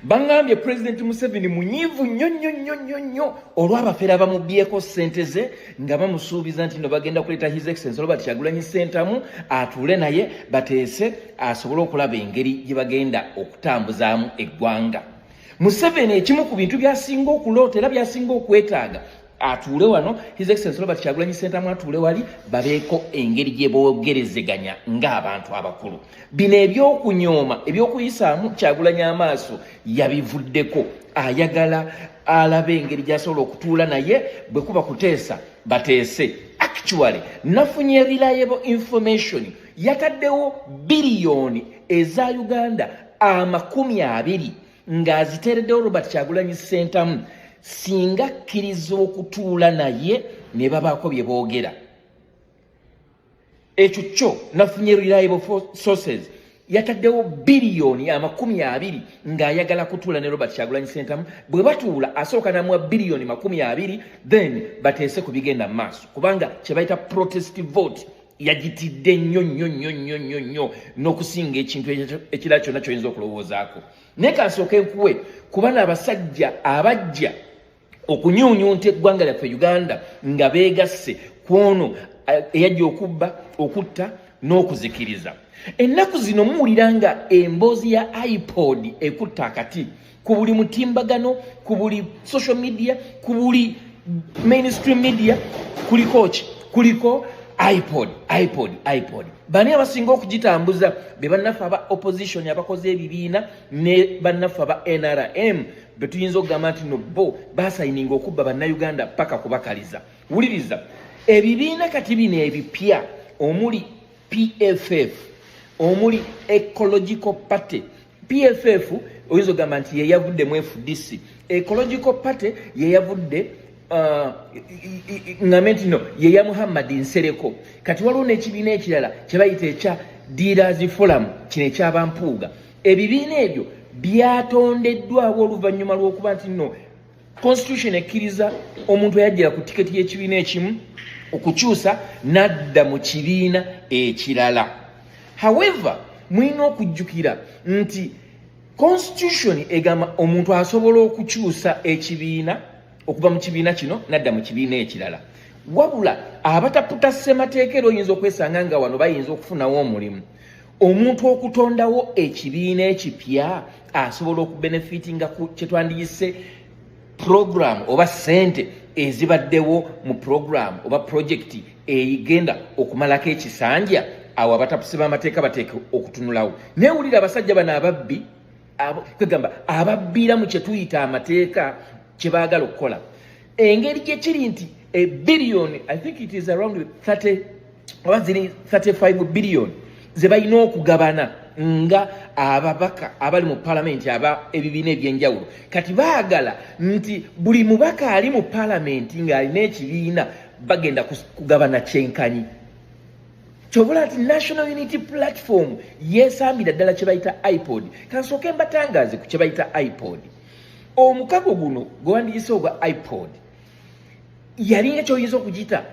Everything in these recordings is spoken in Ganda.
Baŋŋambye Pulezidenti Museveni munyiivu nnyo nnyo nnyo nnyo nnyo olw'abafere abamubbyeko ssente ze nga bamusuubiza nti no bagenda kuleeta His Excellency Robert Kyagulanyi Ssentamu atuule naye bateese asobole okulaba engeri gye bagenda okutambuzaamu eggwanga. Museveni ekimu ku bintu by'asinga okuloota era by'asinga okwetaaga, atuule wano His Excellency Robert Kyagulanyi Ssentamu atuule wali, babeeko engeri gye boogerezeganya ng'abantu abakulu. Bino ebyokunyooma, ebyokuyisaamu Kyagulanyi amaaso yabivuddeko. Ayagala alabe engeri gy'asobola okutuula naye, bwe kuba kuteesa bateese. Actually, nafunye reliable information, yataddewo biliyoni eza Uganda 20 ng'aziteereddewo Robert Kyagulanyi Ssentamu singa akkiriza okutuula naye ne babaako bye boogera. Ekyo kyo nafunye reliable sources. Yataddewo biliyoni 20 ng'ayagala kutuula ne Robert Kyagulanyi Ssentamu. Bwe batuula, asooka namuwa biliyoni 20, then bateese ku bigenda mu maaso, kubanga kye bayita protest vote yagitidde nnyo nnyo nnyo nnyo nnyo nnyo n'okusinga ekintu ekirala kyonna ky'oyinza okulowoozaako. Naye kansooke nkuwe kuba n'abasajja abajja okunyuunyunta eggwanga lyaffe Uganda nga beegasse ku ono eyajja okubba, okutta n'okuzikiriza. Ennaku zino muwulira nga emboozi ya IPOD ekutta akati ku buli mutimbagano, ku buli social media, ku buli mainstream media. Kuliko ki? Kuliko IPOD, IPOD, IPOD. Bani abasinga okugitambuza? Be bannaffe aba opposition abakoze ebibiina ne bannaffe aba NRM, betuyinza okugamba nti no bo basayininga okubba Bannayuganda paka kubakaliza. Wuliriza, ebibiina kati bino ebipya omuli PFF, omuli Ecological Party. PFF oyinza okugamba nti yeyavudde mu FDC. Ecological Party yeyavudde, ngambe nti no yeya Muhammad Nsereko. Kati waliwo n'ekibiina ekirala kye bayita ekya Dealers Forum, kino ekyabampuuga. Ebibiina ebyo byatondeddwawo oluvannyuma lw'okuba nti nno constitution ekkiriza omuntu eyajjira ku tiketi y'ekibiina ekimu okukyusa n'adda mu kibiina ekirala. However, mulina okujjukira nti constitution egamba omuntu asobola okukyusa ekibiina okuva mu kibiina kino n'adda mu kibiina ekirala. Wabula abataputa ssemateeka, era oyinza okwesanga nga wano bayinza okufunawo omulimu, omuntu okutondawo ekibiina ekipya asobola okubenefitinga ku kyetwandiyise program oba sente ezibaddewo mu program oba project egenda okumalako ekisanja. Awo abatapusi b'amateeka bateeka okutunulawo. Naye wulira abasajja bano ababbi, kwegamba ababbira mu kyetuyita amateeka, kye baagala okukola. Engeri gye kiri nti ebiliyoni, I think it is around 30 oba ziri 35 billion, ze balina okugabana nga ababaka abali mu palamenti aba ebibiina ebyenjawulo, kati baagala nti buli mubaka ali mu palamenti ng'alina ekibiina bagenda kugabana kyenkanyi. Kyobula nti National Unity Platform yeesambira ddala kye bayita IPOD. Kansooke mbatangaaze ku kye bayita IPOD. Omukago guno gwe wandiyise ogwa IPOD yalinga kyoyinza okugiyita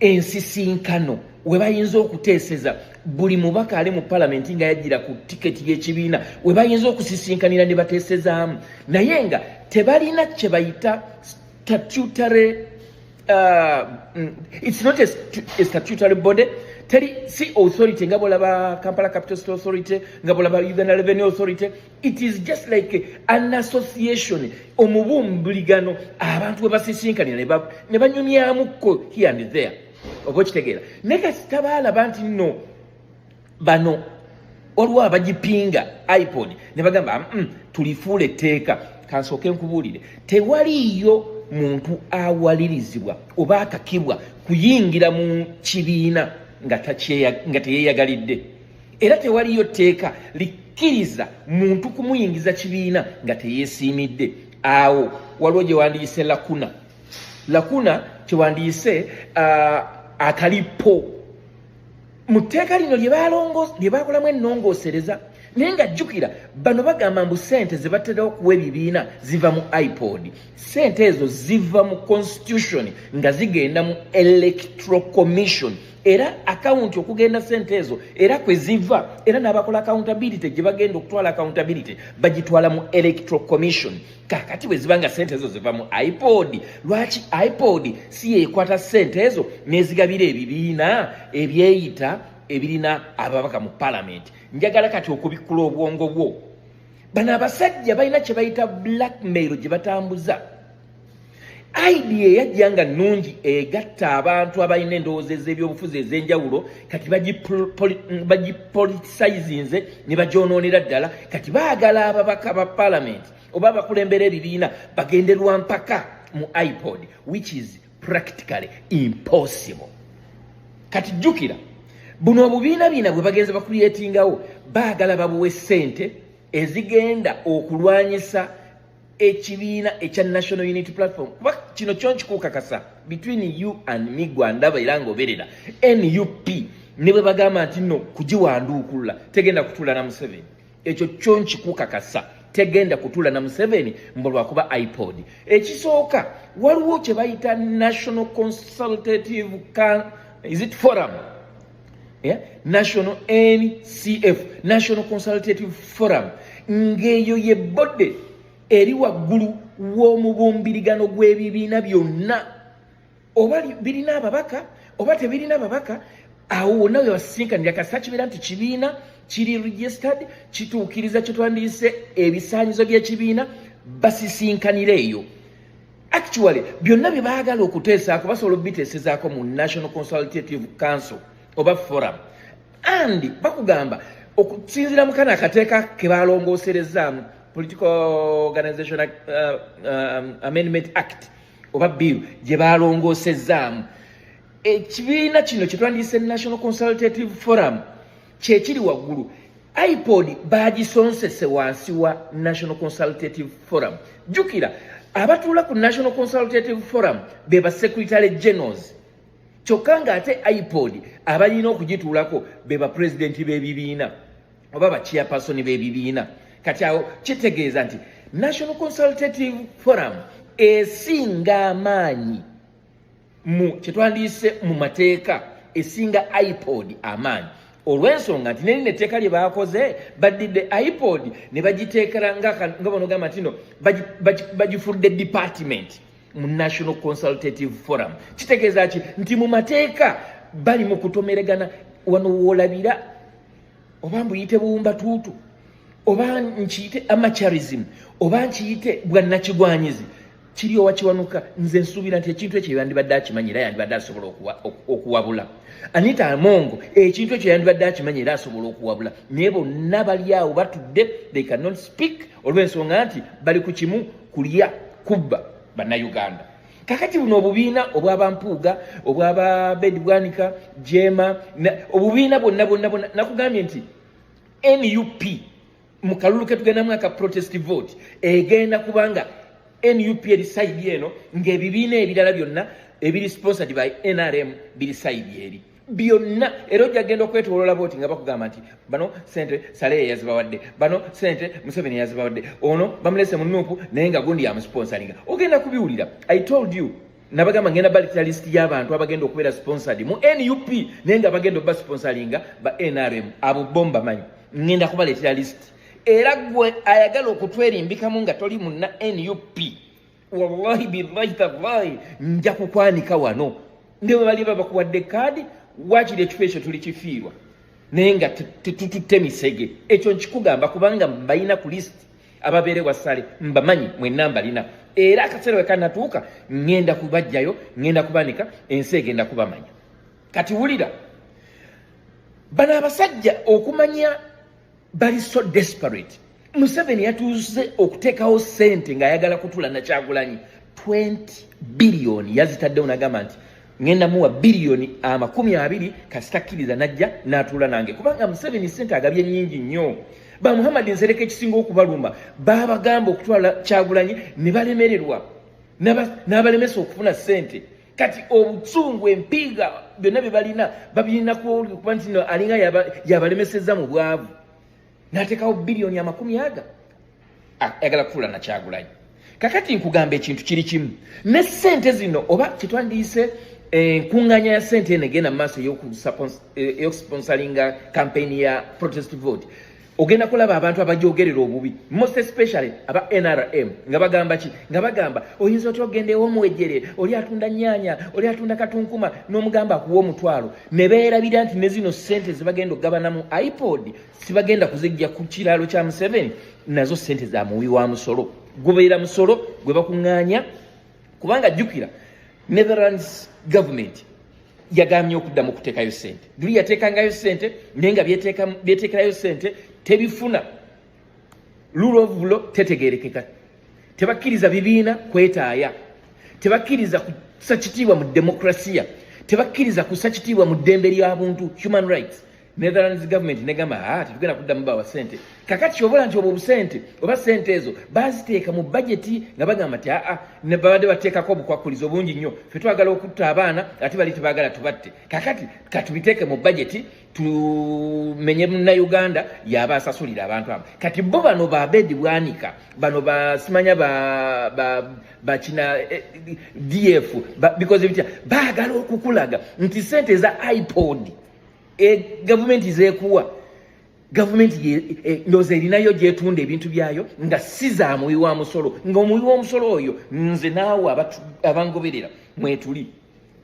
ensisinkano we bayinza okuteeseza buli mubaka ali mu palamenti nga yajjira ku tiketi y'ekibiina, we bayinza okusisinkanira ne bateesezaamu, naye nga tebalina kye bayita statutory, it's not a statutory body. Teri si authority nga bolaba Kampala Capital City Authority, nga bolaba Uganda Revenue Authority. It is just like an association, omubumbuligano abantu we basisinkanira ne banyumyamukko here and there, oba okitegeera. Naye kasita baalaba nti nno bano waliwo abagipinga IPOD, ne bagamba, tulifuula etteeka." Kansooke nkubuulire, tewaliiyo muntu awalirizibwa oba akakibwa kuyingira mu kibiina nga teyeeyagalidde, era tewaliyo tteeka likkiriza muntu kumuyingiza kibiina nga teyeesiimidde. Awo waliwo gye wandiyise lacuna, lacuna kyewandiyise akalipo mu tteeka lino lye bakolamu ennongoosereza. Naye nga jjukira, bano bagamba mbu sente ze batera okuwa ebibiina ziva mu IPOD. Sente ezo ziva mu constitution nga zigenda mu Electoral Commission, era akawunti okugenda sente ezo era kwe ziva, era n'abakola accountability gye bagenda okutwala accountability bagitwala mu Electoral Commission. Kakati bwe ziba nga sente ezo ziva mu IPOD, lwaki IPOD si yeekwata sente ezo n'ezigabira ebibiina ebyeyita ebirina ababaka mu palamenti? Njagala kati okubikkula obwongo bwo. Bano abasajja balina kye bayita blackmail gye batambuza. Idea eyajja nga nnungi, egatta abantu abalina endowooza ez'ebyobufuzi ez'enjawulo, kati bagipoliticizinze ne bagyonoonera ddala. Kati baagala ababaka ba palamenti oba abakulembera ebibiina bagende lwampaka mu IPOD, which is practically impossible. Kati jjukira, buno obubiina biina bwe bagenze bacreatingawo, baagala babuwe ssente ezigenda okulwanyisa ekibiina ekya National Unity Platform, kuba kino kyo nkikukakasa, between you and me, gwandaba era ngaoberera NUP, ne bwe bagamba nti nno kugiwanduukulula, tegenda kutuula na Museveni. Ekyo kyo nkikukakasa, tegenda kutuula na Museveni mbu lwakuba IPOD. Ekisooka, waliwo kye bayita National Consultative is it Forum? Yeah? National NCF, National Consultative Forum, ng'eyo ye body eri waggulu w'omubumbirigano gw'ebibiina byonna, oba birina ababaka oba tebirina babaka. Awo wonna we basisinkanira, kasita kibeera nti kibiina kiri registered, kituukiriza kye twandiyise ebisaanyizo by'ekibiina, basisinkanira eyo. Actually, byonna bye baagala okuteesaako basobola obiteesezaako mu National Consultative Council oba Forum. And bakugamba, okusinziira mu kano akateeka ke balongooserezaamu, Political Organization Amendment Act oba bill gye balongoosezaamu, ekibiina kino kye twandiyise National Consultative Forum kyekiri waggulu. IPOD bagisonsese wansi wa National Consultative Forum. Jjukira, abatuula ku National Consultative Forum be ba secretary generals, kyokka ng'ate IPOD abalina okugituulako be bapulezidenti b'ebibiina oba bachairperson b'ebibiina. Kati awo kitegeeza nti National Consultative Forum esinga amaanyi mu kyetwandiise mu mateeka, esinga IPOD amaanyi, olw'ensonga nti nerino etteeka lye baakoze, baddidde IPOD ne bagiteekera nga bonogamba nti no bagifudde department mu National Consultative Forum. Kitegeeza ki? Nti mu mateeka bali mu kutomeregana. Wano woolabira, oba mbuyite buwumbatuutu, oba nkiyite amateurism, oba nkiyite bwannakigwanyizi, kiri owa Kiwanuka. Nze nsuubira nti ekintu ekyo yandibadde akimanyi era yandibadde asobola okuwabula Anita Amongo. Ekintu ekyo yandibadde akimanyi era asobola okuwabula, naye bonna bali awo batudde, they cannot speak, olw'ensonga nti bali ku kimu: kulya, kubba Bannayuganda. Kakati buno obubiina obwabampuuga, obwaba Bed Bwanika, Jema, obubiina bwonna bwonna bwonna, nakugambye nti NUP mu kalulu ketugendamu aka protest vote egenda kubanga NUP eri side eno, ng'ebibiina ebirala byonna ebiri sponsored by NRM biri side eri byonna. Era ojja genda okwetoloola booti nga bakugamba nti bano sente Salehe yazibawadde, bano sente Museveni yazibawadde, ono bamulese mu NUP naye nga gundi yamusponsoringa. Ogenda kubiwulira. I told you, nabagamba ngenda baleetera list y'abantu abagenda okubeera sponsored mu NUP naye nga bagenda oba sponsoringa ba NRM. Abo bo mbamanyi, ngenda kubaleetera list. Era gwe ayagala okutwerimbikamu nga toli munna NUP, wallahi billahi tallahi, nja kukwanika wano. Ne bwe baliba bakuwadde kaadi, wakiri ekifo ekyo tuli kifiirwa, naye nga tetututte misege. Ekyo nkikugamba kubanga mbalina ku list. Ababeere wasale mbamanyi mwenna, mbalina, era akaseera we kanatuuka ŋŋenda kubajjayo, ŋŋenda kubanika, ensi egenda kubamanya. Kati wulira, bano abasajja okumanya bali so desperate. Museveni yatuuse okuteekawo ssente ng'ayagala kutula Nakyagulanyi. 20 biliyoni yazitaddewo, nagamba nti ŋŋenda muwa biliyoni 20 kasitakkiriza najja n'atuula nange, kubanga Museveni ssente agabye nnyingi nnyo. Ba Muhammadi Nsereko, ekisinga okubaluma, babagamba okutwala Kyagulanyi ne balemererwa, n'abalemesa okufuna ssente. Kati obusungu, empiiga, byonna bye balina babirina kuba nti no alinga yabalemesezza mu bwavu. N'ateekawo biliyoni amakumi aga, ayagala kufuula na Kyagulanyi. Kakati nkugamba ekintu kiri kimu, ne ssente zino oba kyetwandiyise enkuŋŋaanya ya ssente eno egenda mu maaso ey'okusponsoringa campaign ya protest vote, ogenda kulaba abantu abajogerera obubi, most especially aba NRM, nga bagamba ki? Nga bagamba, oyinza otya okugenda ew'omuwejjere oli atunda nnyaanya, oli atunda katunkuma, n'omugamba akuwa 10,000? Ne beerabira nti ne zino ssente zebagenda okugabanamu iPod sibagenda kuzijja ku kiraalo kya Museveni, nazo ssente za muwi wa musolo, gubeera musolo gwe bakuŋŋaanya. Kubanga jjukira, Netherlands government yagambye okuddamu okuteekayo ssente. Luli yateekangayo ssente, naye nga byeteekerayo ssente tebifuna. Rule of law tetegerekeka, tebakkiriza bibiina kwetaaya, tebakkiriza kussa kitiibwa mu demokrasiya, tebakkiriza kussa kitiibwa mu ddembe lya buntu, human rights. Netherlands government negamba, ah, tetugenda kuddamu bawa ssente. Kakati kyobola nti obwo obusente oba ssente ezo baziteeka mu bajeti nga bagamba nti aa, ne babadde bateekako obukwakulizo obungi nnyo, ffe twagala okutta abaana ate bali tebaagala tubatte, kakati katubiteeke mu bajeti, tumenye Munnayuganda yaba asasulira abantu abo. Kati bo bano ba Abedi Bwanika, bano basimanya bakina DF bikoze bitya, baagala okukulaga nti sente eza iPod gavumenti zeekuwa, gavumenti ndowooza erinayo gyetunda ebintu byayo nga si za muwi wa musolo, nga omuwi w'omusolo oyo nze naawe abangoberera mwetuli,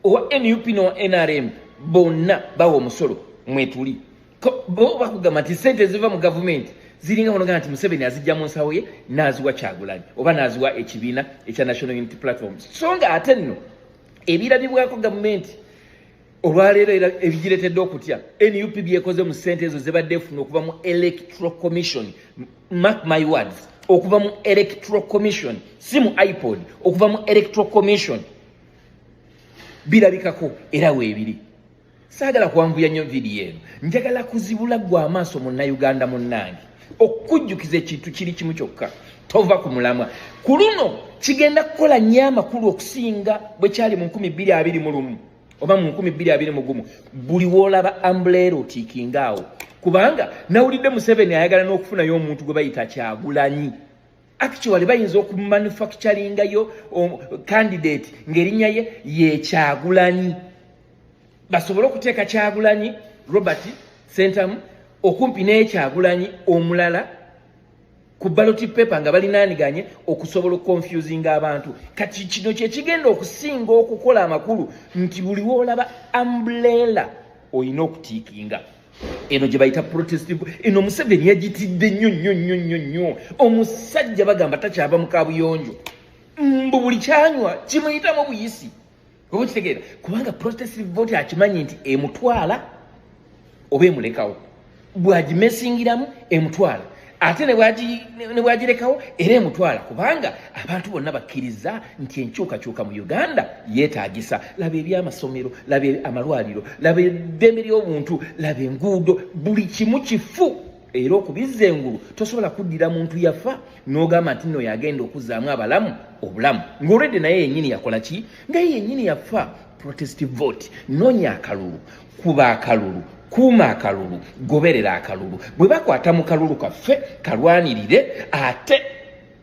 owa NUP n'owa NRM bonna bawa omusolo, mwetuli. Bo bakugamba nti sente eziva mu gavumenti ziringa bonogaa nti Museveni azijja mu nsawo ye n'aziwa Kyagulanyi oba n'aziwa ekibiina ekya National Unity Platform. So nga ate nno ebirabibwako gavumenti olwaleero era ebigireetedde okutya, NUP byekoze mu ssente ezo zebadde efuna okuva mu Electoral Commission, mark my words, okuva mu Electoral Commission, si mu iPod, okuva mu Electoral Commission, birabikako era weebiri. Saagala kuwanvuya nnyo vidiyo eno, njagala kuzibula ggwe amaaso, Munnayuganda munnange, okukujjukiza ekintu kiri kimu kyokka: tova ku mulamwa. Ku luno kigenda kukola nnyo amakulu okusinga bwe kyali mu 2021 oba mu 2021. Buli woolaba umbrella otiikinga awo, kubanga nawulidde Museveni ayagala n'okufunayo omuntu gwe bayita Kyagulanyi. Actually bayinza okumanufacturingayo candidate ng'erinnya ye ye Kyagulanyi, basobole okuteeka Kyagulanyi Robert Sentamu okumpi n'Ekyagulanyi omulala ku ballot paper nga balinaaniganye, okusobola okuconfusinga abantu. Kati kino kyekigenda okusinga okukola amakulu nti buli woolaba umbrella olina okutiikinga. Eno gye bayita protest. Eno Museveni yagitidde nnyo nnyo nnyo nnyo nnyo. Omusajja bagamba takyava mu kabuyonjo, mbu buli kyanywa kimuyitamu buyisi, oba okitegeera? Kubanga protest vote akimanyi nti emutwala oba emulekawo. Bw'agimesingiramu emutwala, ate ne bw'agirekawo era emutwala, kubanga abantu bonna bakkiriza nti enkyukakyuka mu Uganda yeetaagisa. Laba ebyamasomero, laba amalwaliro, laba eddembe ly'obuntu, laba enguudo, buli kimu kifu. Era okubizza engulu tosobola kuddira muntu yafa n'ogamba nti nno yagenda okuzzaamu abalamu obulamu, ng'olwedde naye yennyini yakola ki? Nga ye yennyini yafa. Protest vote, noonya akalulu, kuba akalulu, kuuma akalulu, goberera akalulu. Bwe bakwata mu kalulu kaffe, kalwanirire ate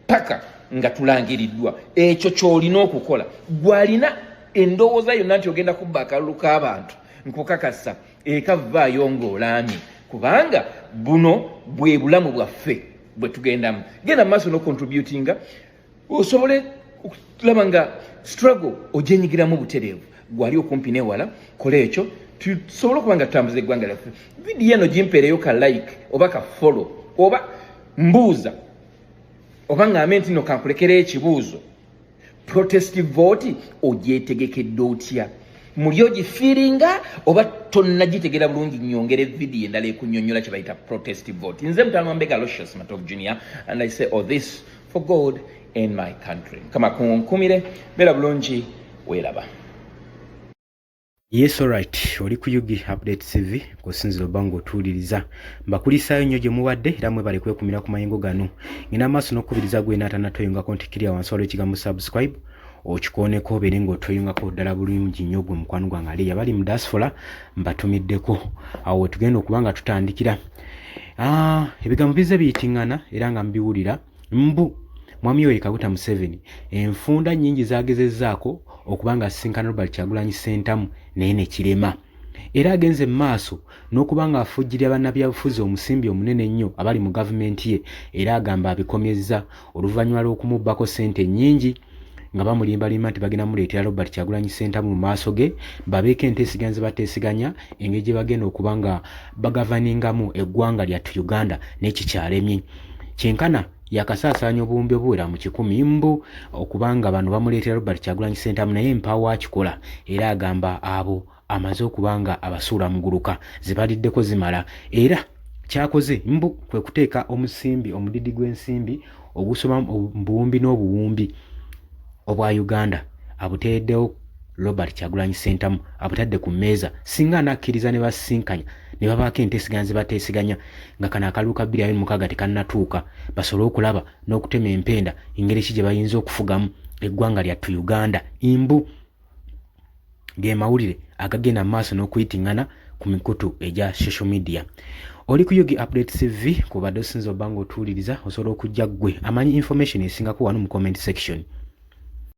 paka nga tulangiriddwa. Ekyo ky'olina okukola. Gwalina endowooza yonna nti ogenda kubba akalulu k'abantu, nkukakasa ekavaayo ng'olaamye, kubanga buno bwe bulamu bwaffe bwe tugendamu. Genda mu maaso n'ocontributinga osobole okulaba nga struggle ogyenyigiramu butereevu. Gwali okumpi newala, kola ekyo tusobole okuba nga tutambuza eggwanga lyaffe. Vidiyo eno gimpeereyo ka like oba ka follow, oba mbuuza oba ŋŋambe nti no kankulekereyo ekibuuzo: protest vote ogyetegekedde otya? Muli ogifiiringa oba tonnagitegeera bulungi? Nyongere vidiyo endala ekunyonnyola kye bayita protest vote. Nze mutano wa Mbega Locious Matov Junior, and I say all this for God and my country. Mukama kunkumire, beera bulungi, weeraba. Yes, alright, oli ku UG Update TV kusinzira oba ng'otuwuliriza. Mbakulisaayo nnyo gye mubadde era mwebale kwekumira ku mayengo gano. Ngenda maaso n'okukubiriza gwe n'atanatweyungako nti kirya wansi waliwo ekigambo subscribe, okikooneko obeere ng'otweyungako ddala bulungi nnyo. Gwe mukwano gwange ali abali mu diaspora, mbatumiddeko. Awo wetugenda okuba nga tutandikira. Ebigambo bizze biyitiŋŋana era nga mubiwulira mbu Mwami Yoweri Kaguta Museveni enfunda nnyingi z'agezezzaako okuba nga asisinkana Robert Kyagulanyi Ssentamu naye ne kirema. Era agenze mu maaso n'okuba ng'afujjirira bannabyabufuzi omusimbi omunene ennyo abali mu gavumenti ye era agamba abikomyezza oluvannyuma lw'okumubbako ssente ennyingi nga bamulimbalimba nti bagenda muleetera Robert Kyagulanyi Ssentamu mu maaso ge babeeko enteesiganya ze bateesiganya engeri gye bagenda okuba nga bagavaningamu eggwanga lyattu Uganda n'ekikyalemye kyenkana yakasaasaanya obuwumbi obuwera mu 100 mbu okuba nga bano bamuleetera Robert Kyagulanyi Ssentamu naye mpaawo akikola era agamba abo amaze okuba nga abasuula muguluka ze baliddeko zimala era kyakoze mbu kwe kuteeka omusimbi omudidi gw'ensimbi ogusoba mu buwumbi n'obuwumbi obwa Uganda abuteereddewo Robert Kyagulanyi Ssentamu abutadde ku mmeeza singa anakkiriza ne basisinkanya ne babaako enteesiganya ze bateesiganya nga kano akalulu ka 2026 tekannatuuka basobole okulaba n'okutema empenda engeri ki gye bayinza okufugamu eggwanga lyattu Uganda mbu ge mawulire agagenda mu maaso n'okuyitingana ku mikutu egya social media. Oli ku Yugi Update TV kubadde osinza obba ng'otuwuliriza osobola okujja ggwe amanyi information esingako wano mu comment section.